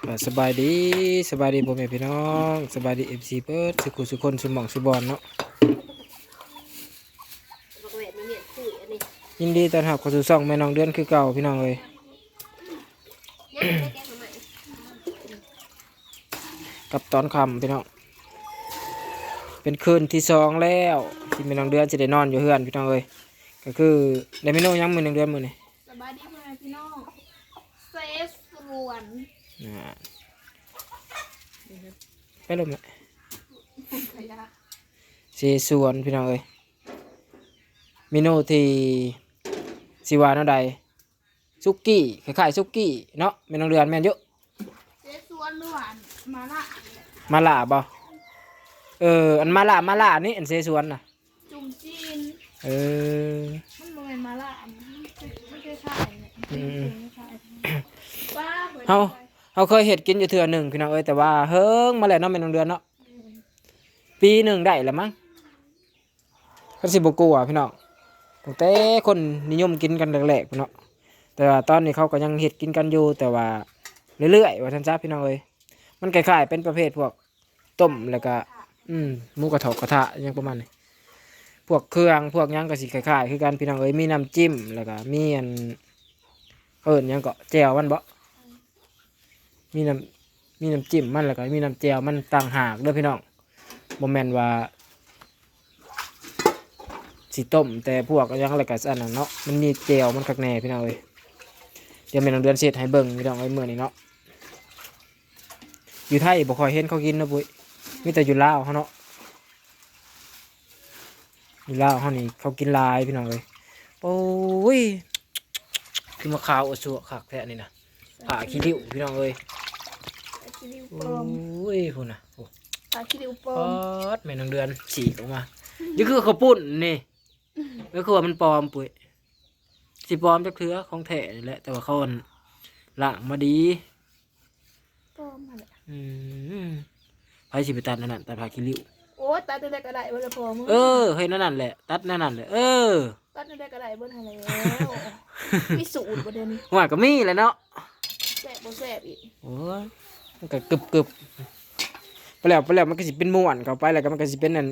ກໍສະບາຍດີ ສະບາຍດີພໍ່ແມ່ພີ່ນ້ອງ ສະບາຍດີ ເອັຟຊີ ເບິດສູ່ຄູ່ສູ່ຄົນ ສູ່ໝ່ອງສູ່ບ່ອນເນາະ. ບັກແວດມັນເຮັດຄືອັນນີ້ ຍິນດີຕ້ອນຮັບເຂົ້າສູ່ຊ່ອງແມ່ນ້ອງເດືອນຄືເກົ່າພີ່ນ້ອງເອີຍ. ກັບຕອນຄ່ຳພີ່ນ້ອງ ເປັນຄືນທີສອງແລ້ວ ທີ່ແມ່ນ້ອງເດືອນຊິໄດ້ນອນຢູ່ເຮືອນພີ່ນ້ອງເອີຍ. ກໍຄືໄດ້ເມນູຫຍັງມື້ນ້ອງເດືອນມື້ນີ້? ສະບາຍດີພໍ່ແມ່ພີ່ນ້ອງ ເຊຊວນ ອ່າ ໄປລົມແຫຼະ ເຊຊວນພີ່ນ້ອງເອີຍ. ເມນູທີ່ຊິວ່າແນວໃດ? ສຸກີ້ ຄ້າຍໆ ສຸກີ້ເນາະ ແມ່ນ້ອງເດືອນ ແມ່ນຢູ່. ເຊຊວນ ຫຼືວ່າອັນມາລ່າ ມາລ່າບໍ່? ເອີ ອັນມາລ່າ ມາລ່ານີ້ ອັນເຊຊວນນະ ຈຸ່ມຈີນ. ເອີ ມັນບໍ່ແມ່ນມາລ່າ ອັນ ມັນ ມັນຄ້າຍໆ ອືມ ມັນຄ້າຍໆ ປາ ເຮົາ ເຮົາເຄີຍເຮັດກິນຢູ່ເທື່ອໜຶ່ງພີ່ນ້ອງເອີຍ ແຕ່ວ່າເຫິງມາແລ້ວເນາະ ແມ່ນ້ອງເດືອນເນາະ. ອືມ ປີໜຶ່ງໄດ້ລະມັງ. ກໍຊິບໍ່ກົວພີ່ນ້ອງ ຕັ້ງແຕ່ຄົນນິຍົມກິນກັນແລກໆພຸ້ນເນາະ. ແຕ່ວ່າຕອນນີ້ເຂົາກໍຍັງເຮັດກິນກັນຢູ່ ແຕ່ວ່າເລື້ອຍໆ ວ່າຊັ້ນຊະພີ່ນ້ອງເອີຍ. ມັນຄ້າຍໆເປັນປະເພດພວກຕົ້ມ ແລ້ວກະ ອືມ ໝູກະທົກກະທະ ຫຍັງປະມານນີ້. ພວກເຄື່ອງພວກຫຍັງກໍຊິຄ້າຍໆຄືກັນພີ່ນ້ອງເອີຍ. ມີນ້ຳຈິ້ມ ແລ້ວກະມີອັນ ເອີ້ນຫຍັງເກາະ ແຈ່ວມັນເບາະ? ມີນ້ຳ ມີນ້ຳຈິ້ມມັນ ແລ້ວກໍມີນ້ຳແຈ່ວມັນຕ່າງຫາກເດີ້ພີ່ນ້ອງ. ບໍ່ແມ່ນວ່າຊິຕົ້ມແຕ່ພວກຫຍັງແລ້ວກໍອັນນັ້ນເນາະ ມັນມີແຈ່ວມັນຄັກແນ່ພີ່ນ້ອງເອີຍ. ດຽວແມ່ນ້ອງເດືອນຊິເຮັດໃຫ້ເບິ່ງພີ່ນ້ອງເອີຍ ມື້ນີ້ເນາະ. ຢູ່ໄທບໍ່ຄ່ອຍເຫັນເຂົາກິນເນາະປຸ້ຍ ມີແຕ່ຢູ່ລາວເຮົາເນາະ. ຢູ່ລາວເຮົານີ້ເຂົາກິນຫຼາຍພີ່ນ້ອງເອີຍ. ໂອ້ຍ ຄືມາຂາວອົດສວກຄັກແທ້ນີ້ນະ. ຜ້າຂີ້ລິ້ວພີ່ນ້ອງເອີຍ. ຜ້າຂີ້ລິ້ວປອມ. ໂອ້ຍ ພຸ້ນນະ. ໂອ້ ຜ້າຂີ້ລິ້ວປອມ. ປາດ ແມ່ນ້ອງເດືອນສີກອອກມາ. ນີ້ຄືເຂົ້າປຸ້ນນີ້. ເອີ ຄືວ່າມັນປອມ ປຸ້ຍ. ຊິປອມຈັກເທື່ອ ຂອງແທ້ນີ້ແຫຼະ ແຕ່ວ່າເຂົາ ອັນ ລ້າງມາດີ. ປອມຫັ້ນແຫຼະ. ອືມ ໃຜຊິໄປຕັດອັນນັ້ນ ຕັດຜ້າຂີ້ລິ້ວ? ໂອ້ຍ ຕັດແນວໃດກໍໄດ້ເບິດລະພໍ່ມຶງ. ເອີ ເຮັດແນວນັ້ນແຫຼະ ຕັດແນວນັ້ນແຫຼະ. ເອີ ຕັດແນວໃດກໍໄດ້ເບິດຫັ້ນແຫຼະ. ມີສູດບໍ່ດຽວນີ້? ວ່າກໍມີແຫຼະເນາະ. ແຊບບໍ່ແຊບອີກ? ໂອ້ຍ ມັນກໍກຶບໆ ໄປແລ້ວ ໄປແລ້ວ ມັນກໍຊິເປັນມ້ວນເຂົ້າໄປ ແລ້ວກໍມັນກໍຊິເປັນອັນ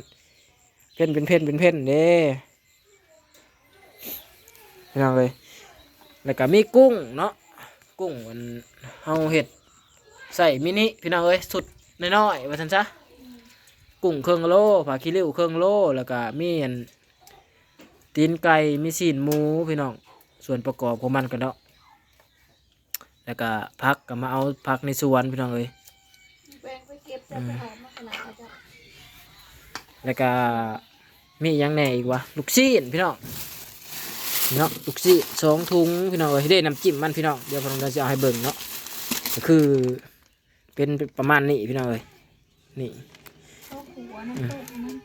ເພັນ ເປັນເພັນ ເປັນເພັນເດ້. ພີ່ນ້ອງເອີຍ ແລ້ວກໍມີກຸ້ງເນາະ ກຸ້ງອັນເຮົາເຮັດໃສ່ມິນິພີ່ນ້ອງເອີຍ ຊຸດນ້ອຍໆ ວ່າຊັ້ນຊະ. ກຸ້ງເຄິ່ງໂລ ຜ້າຂີ້ລິ້ວເຄິ່ງໂລ ແລ້ວກໍມີອັນຕີນໄກ່ ມີຊີ້ນໝູພີ່ນ້ອງ ສ່ວນປະກອບຂອງມັນກໍເນາະ. ແລ້ວກະຜັກກໍມາເອົາຜັກໃນສວນພີ່ນ້ອງເອີຍ. ແບ່ງໄປເກັບ ເຈົ້າໄປຫອມມາຂະໜາດເຈົ້າ. ແລ້ວກະມີຫຍັງແດ່ອີກວະ? ລູກຊີ້ນພີ່ນ້ອງເນາະ ລູກຊີ້ນສອງຖົງພີ່ນ້ອງເອີຍ. ເດ້ ນ້ຳຈິ້ມມັນພີ່ນ້ອງ ດຽວພໍ່ນ້ອງດາວຊິເອົາໃຫ້ເບິ່ງເນາະ ກໍຄື ເປັນປະມານນີ້ພີ່ນ້ອງເອີຍ. ນີ້ ເຂົ້າຂົ້ວນ້ຳຕົ້ມມັນ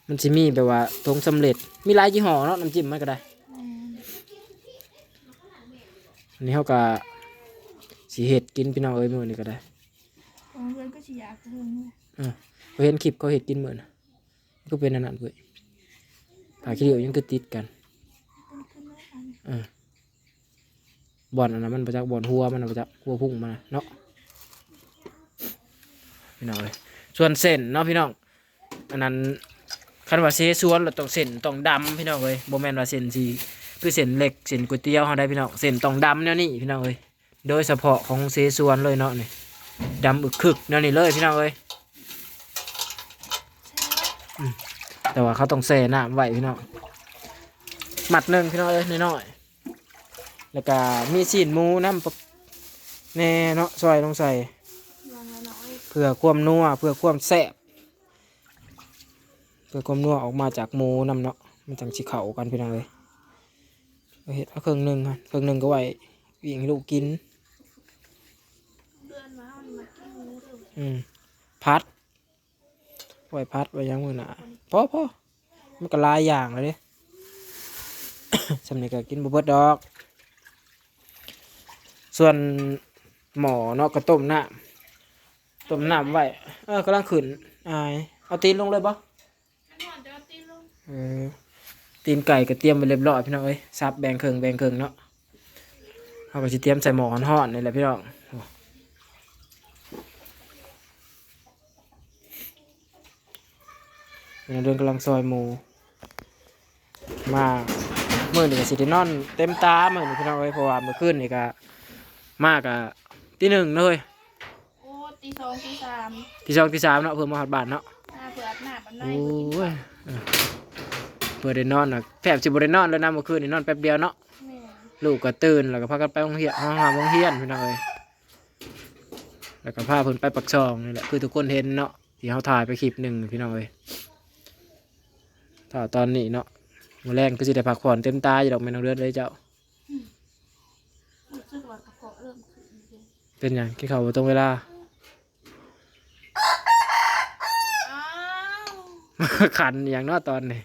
ມັນຊິມີແບບວ່າຖົງສຳເລັດ ມີຫຼາຍຍີ່ຫໍ້ເນາະ ນ້ຳຈິ້ມມັນກໍໄດ້. ແມ່ນ ນີ້ເຮົາກໍຊິເຮັດກິນພີ່ນ້ອງເອີຍ ມື້ນີ້ກໍໄດ້. ຂອງເຮືອນກໍຊິຢາກເຖິງ ເອີ ຂ້ອຍເຫັນຄລິບເຂົາເຮັດກິນມື້ນັ້ນ ຄືເປັນອັນນັ້ນເວີຍ ຜ້າຂີ້ລິ້ວຍັງຄືຕິດກັນ. ເອີ ບ່ອນອັນນັ້ນມັນບໍ່ຈັກ ບ່ອນຫົວມັນນະບໍ່ຈັກ ຫົວພຸ້ງມັນນະເນາະ ພີ່ນ້ອງເອີຍ. ສ່ວນເສັ້ນເນາະພີ່ນ້ອງ ອັນນັ້ນ ຄັນວ່າເສສວນລະຕ້ອງເສັ້ນຕ້ອງດຳພີ່ນ້ອງເອີຍ. ບໍ່ແມ່ນວ່າເສັ້ນຊິຄືເສັ້ນເລັກ ເສັ້ນກ໋ວຍຕຽວເຮົາໄດ໋ພີ່ນ້ອງ ເສັ້ນຕ້ອງດຳແນວນີ້ພີ່ນ້ອງເອີຍ. ໂດຍສະເພາະຂອງເສສວນເລີຍເນາະ ນີ້ ດຳອຶກຄຶກແນວນີ້ເລີຍພີ່ນ້ອງເອີຍ. ອືມ ແຕ່ວ່າເຂົາຕ້ອງແຊ່ນ້ຳໄວ້ພີ່ນ້ອງ ມັດໜຶ່ງພີ່ນ້ອງເອີຍ ນ້ອຍໆ. ແລ້ວກະມີຊີ້ນໝູນຳແດ່ເນາະ ຊອຍລົງໃສ່ ເພື່ອຄວາມນົວ ເພື່ອຄວາມແຊບ ເພື່ອຄວາມນົວອອກມາຈາກໝູນຳເນາະ ມັນຈັ່ງຊິເຂົ້າກັນພີ່ນ້ອງເອີຍ. ເຮັດເອົາເຄິ່ງໜຶ່ງ ເຄິ່ງໜຶ່ງກໍໄວ້ຫວີງໃຫ້ລູກກິນ. ເດືອນມາເຮົານີ້ມາກິນໝູເດີ ອືມ ຜັດ ໄວ້ຜັດໄວ້ຫຍັງມື້ໜ້າ. ພໍ ພໍ ມັນກໍຫຼາຍຢ່າງແລ້ວເດ້ ສ່ຳນີ້ກໍກິນບໍ່ເບິດດອກ. ສ່ວນໝໍ້ເນາະ ກໍຕົ້ມນ້ຳ ຕົ້ມນ້ຳໄວ້. ເອີ ກຳລັງຂຶ້ນ ອາຍ ເອົາຕີນລົງເລີຍບໍ່? ເອີ ຕີນໄກ່ກໍຕຽມໄວ້ລຽບຮ້ອຍພີ່ນ້ອງເອີຍ ສັບແບ່ງເຄິ່ງ ແບ່ງເຄິ່ງເນາະ. ເຮົາກໍຊິຕຽມໃສ່ໝໍ້ຮ້ອນໆນີ້ແຫຼະພີ່ນ້ອງ. ເດືອນກຳລັງຊອຍໝູ ມາມື້ນີ້ກໍຊິໄດ້ນອນເຕັມຕາມື້ນີ້ພີ່ນ້ອງເອີຍ ເພາະວ່າມື້ຄືນນີ້ກໍມາກໍຕີໜຶ່ງເລີຍ. ໂອ້ ຕີສອງ ຕີສາມ ຕີສອງ ຕີສາມເນາະ ເພື່ອມາຮອດບ້ານເນາະ. ອ່າ ເພື່ອອາບນ້ຳອາບໃນ ໂອ້ຍ ເອີ ເພື່ອໄດ້ນອນນະ ແທບຊິບໍ່ໄດ້ນອນເລີຍນະ ມື້ຄືນນີ້ນອນແປັບດຽວເນາະ. ແມ່ນ ລູກກໍຕື່ນ ແລ້ວກໍພາກັນໄປໂຮງຮຽນ ຫາໂຮງຮຽນພີ່ນ້ອງເອີຍ. ແລ້ວກໍພາເພິ່ນໄປປາກຊ່ອງນີ້ແຫຼະ ຄືທຸກຄົນເຫັນເນາະ ທີ່ເຮົາຖ່າຍໄປຄລິບໜຶ່ງພີ່ນ້ອງເອີຍ. ຖ້າຕອນນີ້ເນາະ ມື້ແລງຄືຊິໄດ້ພັກຜ່ອນເຕັມຕາຢູ່ດອກແມ່ນ້ອງເດືອນເອີຍເຈົ້າ. ອືມ ຮູ້ສຶກວ່າກະເພາະເລີ່ມຂຶ້ນເດ້. ເປັນຫຍັງ? ກິນເຂົ້າບໍ່ຕົງເວລາ? ອ້າວ ຂັນຫຍັງເນາະຕອນນີ້?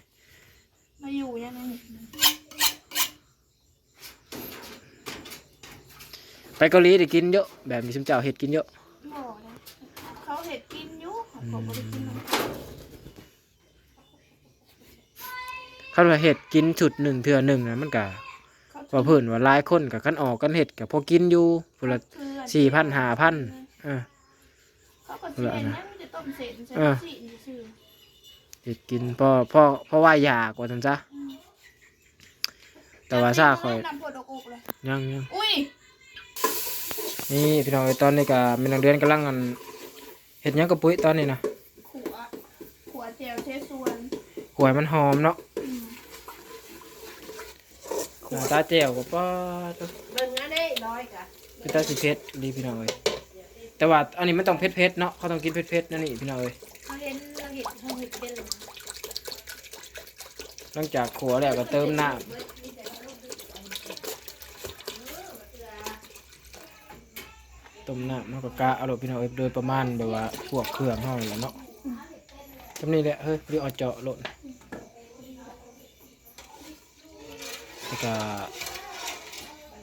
ມາຢູ່ຫຍັງນີ້? ໄປເກົາຫຼີໄດ້ກິນຢູ່ ແບບນີ້ຊຸມເຈົ້າເຮັດກິນຢູ່? ບໍ່ເດ້ ເຂົາເຮັດກິນຢູ່ ເຂົາກໍບໍ່ໄດ້ກິນນຳກັນ. ຄັນວ່າເຮັດກິນຊຸດໜຶ່ງເທື່ອໜຶ່ງນະ ມັນກະ ເຂົາ ວ່າເພິ່ນວ່າຫຼາຍຄົນກະ ຄັນອອກກັນເຮັດກະພໍກິນຢູ່ ຜູ້ລະສີ່ພັນ ຫ້າພັນ. ເອີ ເຂົາກໍຊິເຮັດຫຍັງ ມີແຕ່ຕົ້ມເສັ້ນໃສ່ ເອີ ຊີ້ນຊື່ໆ ເຮັດກິນພໍ ພໍ ພໍວ່າຢາກວ່າຊັ້ນຊະ. ອືມ ແຕ່ວ່າຊາຂ້ອຍ ນ້ຳພອດອອກໆເລີຍ ຍັງໆ. ອຸ້ຍ ນີ້ພີ່ນ້ອງເອີຍ ຕອນນີ້ກະແມ່ນ້ອງເດືອນກຳລັງ ອັນ ເຮັດຫຍັງກະປຸ້ຍຕອນນີ້ນະ? ຂົ້ວ ຂົ້ວແຈ່ວເຊຊວນ ຂົ້ວໃຫ້ມັນຫອມເນາະ. ອືມ ໜ້າຕາແຈ່ວກໍ ປາດ ເບິ່ງອັນນີ້ ຮ້ອຍກະ ເປັນຕາຊິເຜັດອີ່ຫຼີພີ່ນ້ອງເອີຍ. ແຕ່ວ່າອັນນີ້ມັນຕ້ອງເຜັດໆເນາະ ເຂົາຕ້ອງກິນເຜັດໆ ແນວນີ້ພີ່ນ້ອງເອີຍ. ເຮົາເຫັນ ເຮົາເຫັນ ເຮົາເຮັດເປັນ. ຫຼັງຈາກຂົ້ວແລ້ວກໍເຕີມນ້ຳ ຕົ້ມນ້ຳ ເຮົາກໍກະເອົາໂລດພີ່ນ້ອງເອີຍ ໂດຍປະມານແບບວ່າພວກເຄື່ອງເຮົານີ້ແຫຼະເນາະ. ອືມ ສ່ຳນີ້ແຫຼະເຮີ້ຍ ຫຼືເອົາເຈາະໂລດ. ແລ້ວກະ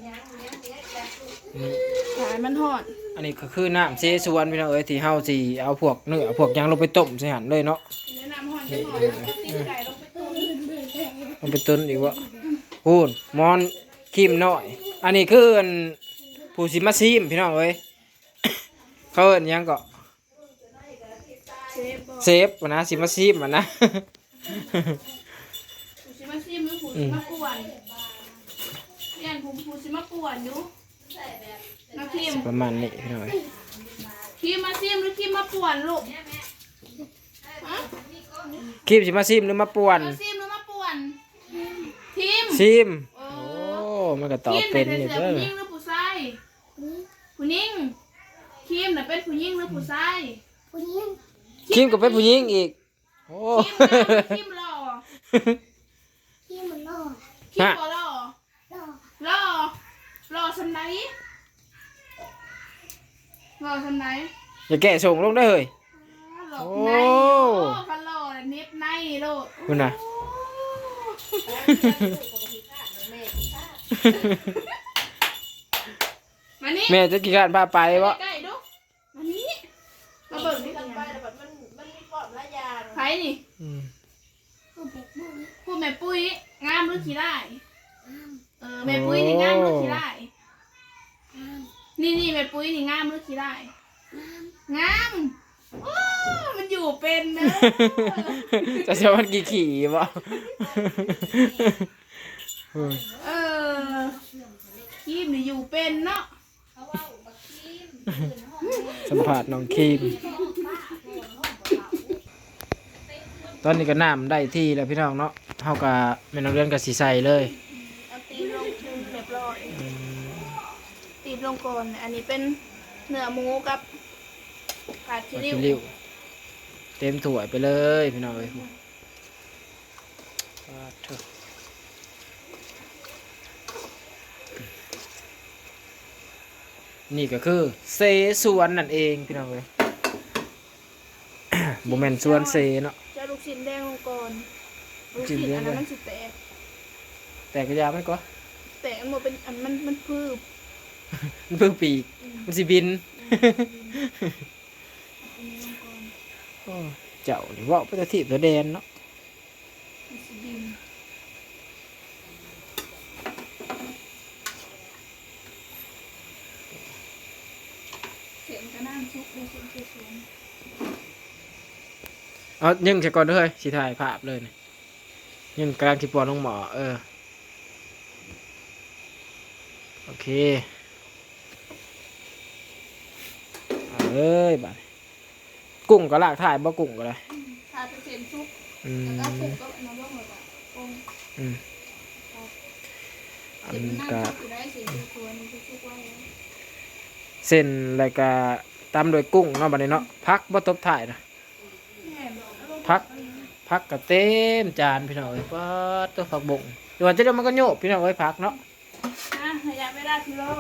ນີ້ ໃຫ້ມັນຮ້ອນ. ອັນນີ້ກໍຄືນ້ຳເຊຊວນພີ່ນ້ອງເອີຍ ທີ່ເຮົາຊິເອົາພວກເນື້ອພວກຫຍັງລົງໄປຕົ້ມໃສ່ຫັ້ນເລີຍເນາະ. ນ້ຳຮ້ອນຈັກໜ້ອຍ ເອົາຕີນໄກ່ລົງໄປຕົ້ມ ລົງໄປຕົ້ມອີກບໍ່? ພຸ້ນ ໝໍນຄີມນ້ອຍ. ອັນນີ້ຄື ອັນ ຜູ້ຊິມາຊີມພີ່ນ້ອງເອີຍ ເຂົາເອີ້ນຫຍັງເກາະ? ເຊຟບໍ່? ເຊຟຫັ້ນນະ ຊິມາຊີມຫັ້ນນະ. ຜູ້ຊິມາຊີມ ຫຼືຜູ້ຊິມາປ່ວນ? ອືມ ຢ້ານຜູ້ ຜູ້ຊິມາປ່ວນຢູ່. ມາຄຣີມ ປະມານນີ້ພີ່ນ້ອງເອີຍ. ຄຣີມມາຊີມ ຫຼືຄຣີມມາປ່ວນລູກ? ຮະ? ຄຣີມຊິມາຊີມ ຫຼືມາປ່ວນ? ມາຊີມ ຫຼືມາປ່ວນ? ຊີມ ຊີມ. ໂອ້ ໂອ້ ມັນກໍຕອບເປັນຢູ່ເດີ. ຄຣີມນີ້ເປັນຜູ້ຍິງ ຫຼືຜູ້ຊາຍ? ຜູ້ຍິງ. ຄຣີມນະເປັນຜູ້ຍິງ ຫຼືຜູ້ຊາຍ? ຜູ້ຍິງ. ຄຣີມກໍເປັນຜູ້ຍິງອີກ. ໂອ້ ຄຣີມງາມ ຄຣີມຫຼໍ່? ຄຣີມຫຼໍ່. ຄຣີມບໍ່ຫຼໍ່? ຫຼໍ່ ຫຼໍ່ ຫຼໍ່ສ່ຳໃດ? ຫຼໍ່ສ່ຳໃດ? ຢ່າແກະສົ່ງລົງເດີເຮີ້ຍ. ຫຼໍ່ໃນ. ໂອ້ ໂອ້ ຄັນຫຼໍ່ເນັບໃນໂລດ ພຸ້ນນະ. ໂອ້ ມານີ້ ແມ່ຈະຂີ້ຄ້ານພາໄປບໍ່? ໃກ້ໆດູ. ມານີ້ ມາເບິ່ງນີ້. ໄປແລ້ວມັນ ມັນມີປອບຫຼາຍຢ່າງ. ໃຜນີ້? ອືມ ຜູ້ແມ່ປຸ້ຍງາມ ຫຼືຂີ້ຮ້າຍ? ງາມ. ເອີ ແມ່ປຸ້ຍນີ້ງາມ ຫຼືຂີ້ຮ້າຍ? ງາມ. ນີ້ໆ ແມ່ປຸ້ຍນີ້ງາມ ຫຼືຂີ້ຮ້າຍ? ງາມ. ງາມ. ໂອ້ ມັນຢູ່ເປັນເດີ. ຈະເຊື່ອມັນຂີ້ໆບໍ່? ເອີ ຄຣີມນີ້ຢູ່ເປັນເນາະ. ສຳພາດນ້ອງຄຣີມ. ຕອນນີ້ກໍນ້ຳໄດ້ທີ່ແລ້ວພີ່ນ້ອງເນາະ ເຮົາກໍ ແມ່ນ້ອງເດືອນກໍຊິໃສ່ເລີຍ. ເອົາຕີນລົງເປັນຮຽບຮ້ອຍ. ອືມ ຕີນລົງກ່ອນ. ອັນນີ້ເປັນເນື້ອໝູກັບຜັກຂີ້ລິ້ວ ຜັກຂີ້ລິ້ວ ເຕັມຖ້ວຍໄປເລີຍພີ່ນ້ອງເອີຍ. ປາດໂທ້ ນີ້ກໍຄືເຊຊວນນັ້ນເອງພີ່ນ້ອງເອີຍ. ບໍ່ແມ່ນຊວນເຊເນາະ. ຈະເອົາລູກຊີ້ນແດງລົງກ່ອນ. ລູກຊີ້ນ ລູກຊີ້ນແດງ ອັນນັ້ນມັນຊິແຕກ. ແຕກກໍຢ່າມັນກໍ ແຕກ ມັນບໍ່ເປັນອັນ ມັນ ມັນພືບ ມັນພືປີກ. ອືມ ມັນຊິບິນ. ອືມ ມັນຊິບິນ. ເອົາຕົວນີ້ລົງກ່ອນ. ໂອ້ ເຈົ້ານີ້ເວົ້າໄປແຕ່ທີບແຕ່ແດນເນາະ. ມັນຊິດິນ. ເສັ້ນກະນານສຸກເດ້ ເສັ້ນເຈສວນ. ເອົາຍິງໃສ່ກ່ອນເດີເຮີ້ຍ ຊິຖ່າຍພາບເລີຍນີ້. ຍິງກຳລັງຊິປ້ອນລົງໝໍ້ ເອີ ໂອເຄ ເອົາເລີຍບາດນີ້. ກຸ້ງກໍລາກຖ່າຍບໍ່? ກຸ້ງກໍໄດ້ ອືມ ຖ່າຍເປັນເສັ້ນສຸກ ອືມ ແລ້ວກໍເອົາກຸ້ງກັບອັນນັ້ນລົງ ແລ້ວກໍປົງ ອືມ ອັນນີ້ກໍ ເສັ້ນ ແລ້ວກໍຕຳດ້ວຍກຸ້ງເນາະ ບາດນີ້ເນາະ. ຜັກບໍ່ຕົບທ້າຍນະ ແມ່ນ ຜັກ ຜັກກໍເຕັມຈານພີ່ນ້ອງເອີຍ. ປາດໂທ້ ຜັກບົ້ງ ຫຼືວ່າຈະໄດ້ມັນກໍໂຍບພີ່ນ້ອງເອີຍ ຜັກເນາະ. ອ່ະ ໄລຍະເວລາທີ່ລໍ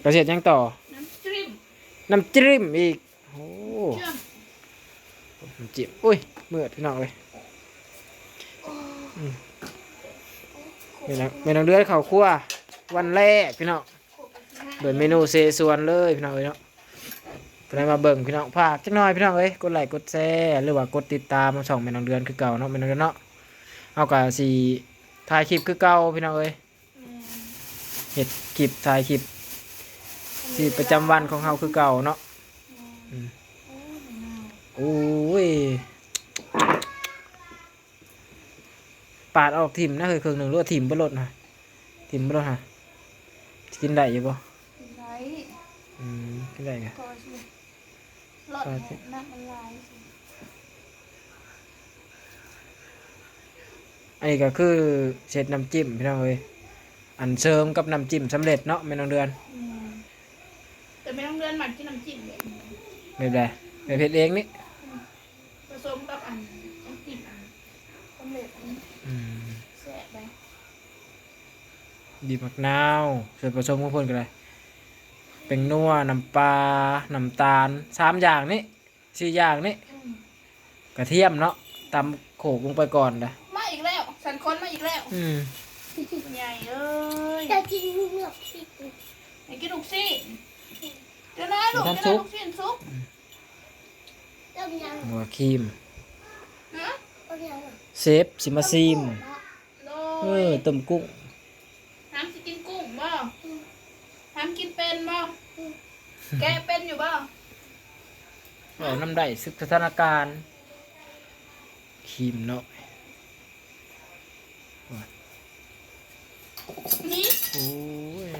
ກະຊິເຮັດຫຍັງຕໍ່? ນ້ຳຈິ້ມ ນ້ຳຈິ້ມອີກ. ໂອ້ ນ້ຳຈິ້ມ ນ້ຳຈິ້ມ ໂອ້ຍ ເມືອດພີ່ນ້ອງເອີຍ. ອືມ ແມ່ນ ແມ່ນນາງເດືອນເຂົ້າຄົວວັນແລກພີ່ນ້ອງ ໂດຍເມນູເຊຊວນເລີຍພີ່ນ້ອງເອີຍເນາະ. ຜູ້ໃດມາເບິ່ງພີ່ນ້ອງ ຝາກຈັກໜ່ອຍພີ່ນ້ອງເອີຍ ກົດໄລກົດແຊ ຫຼືວ່າກົດຕິດຕາມຊ່ອງແມ່ນນາງເດືອນຄືເກົ່າເນາະ ແມ່ນນາງເດືອນເນາະ. ເຮົາກໍຊິຖ່າຍຄລິບຄືເກົ່າພີ່ນ້ອງເອີຍ ແມ່ນ ເຮັດຄລິບ ຖ່າຍຄລິບ ແມ່ນ ຊີວິດປະຈຳວັນຂອງເຮົາຄືເກົ່າເນາະ. ແມ່ນ ອືມ ໂອ້ຍ ໂອ້ຍ ປາດອອກຖິ້ມນະເຮີ້ຍ ເຄິ່ງໜຶ່ງ ຫຼືວ່າຖິ້ມເບິດໂລດນະ ຖິ້ມເບິດໂລດຫະ. ກິນໄດ້ຢູ່ບໍ່? ກິນໄດ້ ອືມ ກິນໄດ້ກະ ກໍຊິ ລອດແຫຼະ ນ້ຳມັນຫຼາຍ. ອັນນີ້ກໍຄືເຮັດນ້ຳຈິ້ມພີ່ນ້ອງເອີຍ ອັນເສີມກັບນ້ຳຈິ້ມສຳເລັດເນາະ ແມ່ນນາງເດືອນ. ແມ່ນ ແຕ່ແມ່ນນາງເດືອນມັກກິນນ້ຳຈິ້ມແບບນີ້ ແບບໃດ? ແບບເຮັດເອງນີ້ ອືມ ປະສົມກັບອັນ ນ້ຳຈິ້ມອັນສຳເລັດອັນນີ້ ອືມ ແຊບໃດ. ບີບໝາກນາວ ສ່ວນປະສົມຂອງເພິ່ນກໍໄດ້ ແປ້ງນົວ ນ້ຳປາ ນ້ຳຕານ ສາມຢ່າງນີ້ ສີ່ຢ່າງນີ້ ອືມ ກະທຽມເນາະ ຕຳໂຂກລົງໄປກ່ອນນະ. ມາອີກແລ້ວ ສັນຄົນມາອີກແລ້ວ ອືມ ໃຫຍ່ເອີຍ ຢາກກິນລູກຊີ້ນ ຢາກກິນລູກຊີ້ນ ເຈົ້ານາຍລູກ ບໍ່ທັນສຸກ ເຈົ້ານາຍລູກຊີ້ນສຸກ ອືມ ຕົ້ມຫຍັງ ຫົວຄຣີມ ຮະ ຕົ້ມຫຍັງ ເຊຟຊິມາຊີມ ໂດຍ ເອີ ຕົ້ມກຸ້ງ ຫາມຊິກິນກຸ້ງບໍ່? ຫາມກິນເປັນບໍ່? ແກະເປັນຢູ່ບໍ່? ເວົ້ານຳໄດ້ ສຶກສະຖານະການ ຄຣີມເນາະ ນີ້ ໂອ້ຍ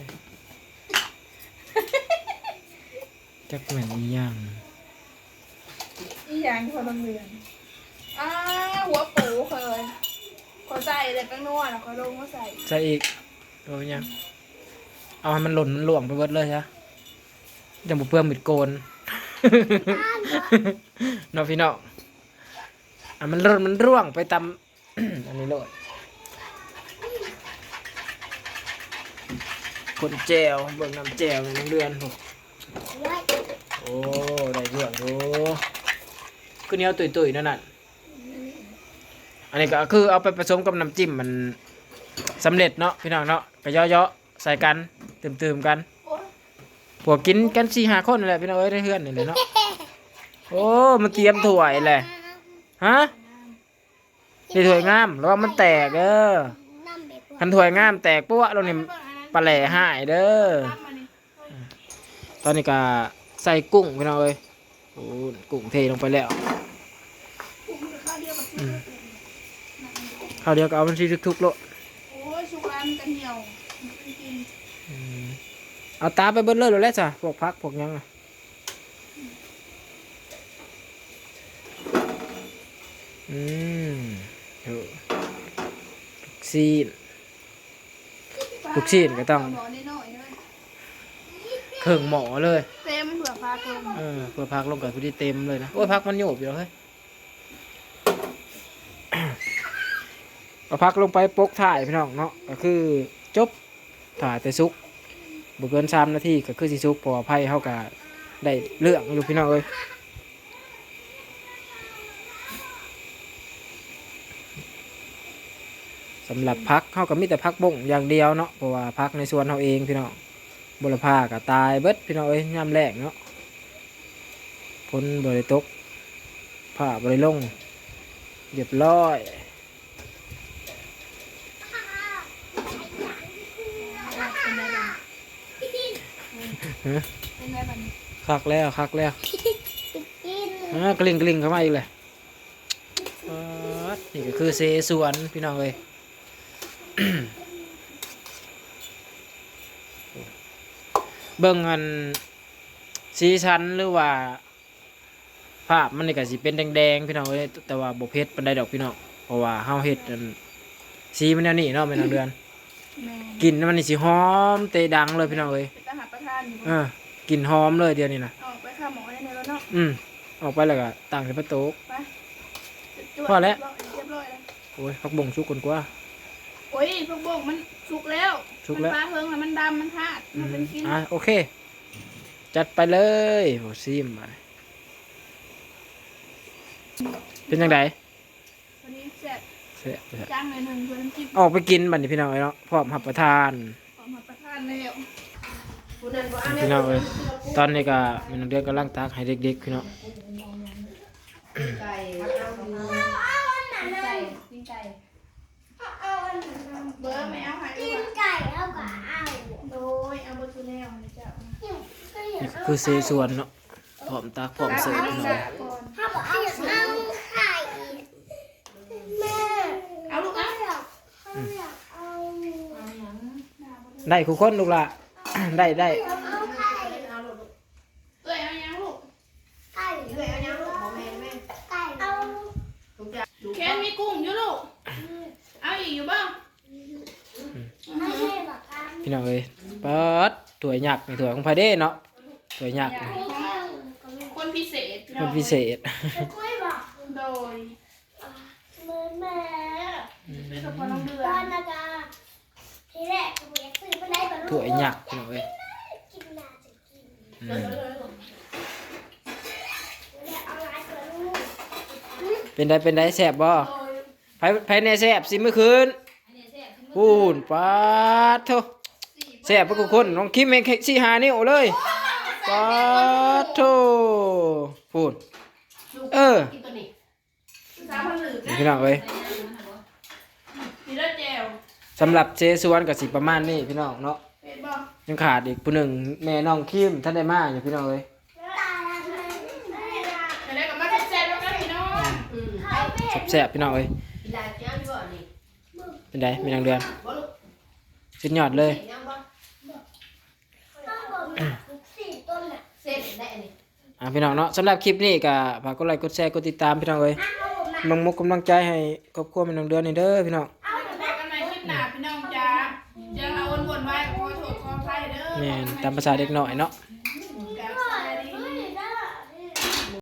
ຈັກແມ່ນອີ່ຫຍັງ ອີ່ຫຍັງ ພໍ່ນາງເດືອນ ອ່າ ຫົວປູເຄີຍ ຂ້ອຍໃສ່ແລ້ວ ແປ້ງນົວນະ ຂ້ອຍລົງມາໃສ່ ໃສ່ອີກ ບໍ່ເປັນຫຍັງ ເອົາໃຫ້ມັນຫຼົ່ນມັນລ່ວງໄປເບິດເລີຍຊະ ຈັ່ງບໍ່ເປືອງມີດໂກນ ເນາະພີ່ນ້ອງ ໃຫ້ມັນຫຼົ່ນມັນລ່ວງໄປຕາມ ອັນນີ້ໂລດ ຄົນແຈ່ວ ເບິ່ງນ້ຳແຈ່ວໃນເຮືອນພຸ້ນ ໂອ້ ໄດ້ເລື່ອງຢູ່ ຄືໜຽວຕຸ້ຍໆ ແນວນັ້ນ ອັນນີ້ກໍຄືເອົາໄປປະສົມກັບນ້ຳຈິ້ມມັນສຳເລັດເນາະ ພີ່ນ້ອງເນາະ ກໍເຍາະໆ ໃສ່ກັນ ຕື່ມໆ ກັນ ພວກກິນກັນສີ່ຫ້າຄົນນັ້ນແຫຼະ ພີ່ນ້ອງເອີຍ ໃນເຮືອນນີ້ແຫຼະເນາະ ໂອ້ ມາຕຽມຖ້ວຍແຫຼະ ຮະ? ນີ້ຖ້ວຍງາມ ລະວັງມັນແຕກເດີ ຄັນຖ້ວຍງາມແຕກປົວະລົງນີ້ ປາແຫຼຮ້າຍເດີ ຕອນນີ້ກະໃສ່ກຸ້ງພີ່ນ້ອງເອີຍ ໂອ້ ກຸ້ງເທລົງໄປແລ້ວ ອືມ ຄາວດຽວກໍເອົາມັນຊິທຸກໆໂລດ ໂອ້ຍ ສຸກຫຼາຍມັນກໍຫ່ຽວ ອືມ ເອົາຕາໄປເບິດເລີຍໂລດແຫຼະຊະ ພວກຜັກພວກຫຍັງນະ ອືມ ໂອ້ ລູກຊີ້ນ ລູກຊີ້ນກໍຕ້ອງ ໝໍ້ນ້ອຍໆ ເອີຍ ເຄິ່ງໝໍ້ເລີຍ ເຕັມ ເພື່ອຜັກລົງ ເອີ ເພື່ອຜັກລົງກໍພໍດີເຕັມເລີຍນະ ໂອ້ຍ ຜັກມັນໂຍບຢູ່ເລີຍ ເອົາຜັກລົງໄປປົກທ້າຍພີ່ນ້ອງເນາະ ກໍຄືຈົບ ຖ້າແຕ່ສຸກ ບໍ່ເກີນສາມນາທີກໍຄືຊິສຸກ ເພາະວ່າໄຟເຮົາກໍໄດ້ເລື່ອງຢູ່ພີ່ນ້ອງເອີຍ ສຳລັບຜັກເຮົາກໍມີແຕ່ຜັກບົ້ງຢ່າງດຽວເນາະ ເພາະວ່າຜັກໃນສວນເຮົາເອງພີ່ນ້ອງ ບົວລະພາກໍຕາຍເບິດພີ່ນ້ອງເອີຍ ຍາມແລ້ງເນາະ ຝົນບໍ່ໄດ້ຕົກ ຟ້າບໍ່ໄດ້ລົງ ຮຽບຮ້ອຍ. ຮະ? ເປັນໄດບັດນີ້? ຄັກແລ້ວ ຄັກແລ້ວ ກິນ ຮະ? ກະລິ່ງ ກະລິ່ງເຂົ້າມາອີກແລ້ວ. ນີ້ກໍຄືເສສວນພີ່ນ້ອງເອີຍ. ເບິ່ງອັນສີສັນ ຫຼືວ່າພາບມັນນີ້ກໍຊິເປັນແດງໆ ພີ່ນ້ອງເອີຍ, ແຕ່ວ່າບໍ່ເຜັດປານໃດດອກພີ່ນ້ອງ ເພາະວ່າເຮົາເຮັດອັນສີມັນແນວນີ້ເນາະ ແມ່ນາງເດືອນ. ແມ່ນ. ກິ່ນມັນນີ້ຊິຫອມເຕະດັງເລີຍພີ່ນ້ອງເອີຍ. ເປັນຕາຮັບປະທານຢູ່ບໍ່? ເອີ ກິ່ນຫອມເລີຍດຽວນີ້ນະ. ອອກໄປຄາໝໍ້ແນ່ເນາະ. ອືມ ອອກໄປແລ້ວກໍຕັ້ງໃສ່ປະໂຕກ. ໄປ ພໍແລ້ວ. ຮຽບຮ້ອຍແລ້ວ. ໂອ້ຍ ຜັກບົ້ງສຸກກ່ອນກວ່າ. ໂອ້ຍ ຜັກບົ້ງມັນສຸກແລ້ວ. ສຸກແລ້ວ. ມັນປາເຫິງແລ້ວ ມັນດຳ ມັນທາດ. ອືມ ມັນເປັນກິ່ນ. ອ່າ ໂອເຄ ຈັດໄປເລີຍ. ໂອ້ ຊີມບາດນີ້ ເປັນຈັ່ງໃດ? ພໍດີແຊບ. ແຊບ ແຊບ. ຈາງໜ້ອຍໜຶ່ງເພື່ອນ້ຳຈິ້ມ. ອອກໄປກິນບັດນີ້ພີ່ນ້ອງເອີຍເນາະ ພ້ອມຮັບປະທານ. ພ້ອມຮັບປະທານແລ້ວ. ພີ່ນ້ອງເອີຍ ຕອນນີ້ກໍແມ່ນາງເດືອນກຳລັງຕັກໃຫ້ເດັກໆ ພີ່ນ້ອງ. ເບີ ແມ່ເອົາໃຫ້ ຕີນໄກ່ເຮົາກໍເອົາ. ໂດຍ ເອົາເບິດທຸກແນວໃຫ້ເຈົ້າ. ນີ້ຄືເສສວນເນາະ ພ້ອມຕັກພ້ອມເສີບພີ່ນ້ອງ. ເຮົາບໍ່ເອົາ ເອົາໄຂ່. ແມ່ ເອົາລູກ ເອົາ. ໄດ້ຄູ່ຄົນລູກຫຼ້າ ໄດ້ ໄດ້. ເອື້ອຍເອົາຫຍັງລູກ? ໄກ່. ເອື້ອຍເອົາຫຍັງລູກ? ບອກແມ່ແມ່. ໄກ່. ເອົາ. ເຄນມີກຸ້ງຢູ່ລູກ. ເອົາອີກຢູ່ບໍ່? ພີ່ນ້ອງເອີຍ ປາດ ຖ້ວຍຍັກນີ້ ຖ້ວຍຂອງໃຜເດ້ເນາະ? ຖ້ວຍຍັກນີ້ ຄົນພິເສດ ຄົນພິເສດ. ໂດຍ. ແມ່ ແມ່ ອືມ ເປັນສະພາະນ້ອງເດືອນ. ຕອນນັ້ນກະ ທີແລກກໍບໍ່ຢາກຊື້ປານໃດ ກໍລູກ ຖ້ວຍຍັກພີ່ນ້ອງເອີຍ. ກິນໜ້າຈະກິນ. ອືມ ເອົາຫຼາຍກວ່າລູກ. ເປັນໃດ ເປັນໃດ ແຊບບໍ່? ໃຜ ໃຜແດ່ແຊບ ຊິມມື້ຄືນ. ພຸ້ນ ປາດໂທ້ ແຊບເບິດທຸກຄົນ. ນ້ອງຄິມແຮ່ງສີ່ຫ້ານິ້ວເລີຍ. ປາດໂທ້ ພຸ້ນ. ເອີ ກິນໂຕນີ້ ພີ່ນ້ອງເອີຍ. ສຳລັບເສສວນກໍຊິປະມານນີ້ພີ່ນ້ອງເນາະ. ຍັງຂາດອີກຜູ້ໜຶ່ງ ແມ່ນ້ອງຄິມທັນໄດ້ມາຢູ່ພີ່ນ້ອງເອີຍ. ແຊບໆ ພີ່ນ້ອງເອີຍ. ເປັນໃດ ແມ່ນາງເດືອນ? ສຸດຍອດເລີຍ. ອ່າ ພີ່ນ້ອງເນາະ ສຳລັບຄລິບນີ້ກໍຝາກກົດໄລ ກົດແຊ ກົດຕິດຕາມ ພີ່ນ້ອງເອີຍ. ເບິ່ງມຸກກຳລັງໃຈໃຫ້ຄອບຄົວແມ່ນາງເດືອນນີ້ເດີພີ່ນ້ອງ. ເອົາ ເຈີກັນໃໝ່ຄລິບໜ້າພີ່ນ້ອງຈ໋າ. ຈະລາວວຸ່ນວາຍ ຂໍໂທດຂໍອະໄພເດີ. ແມ່ນ ຕາມພາສາເດັກນ້ອຍເນາະ.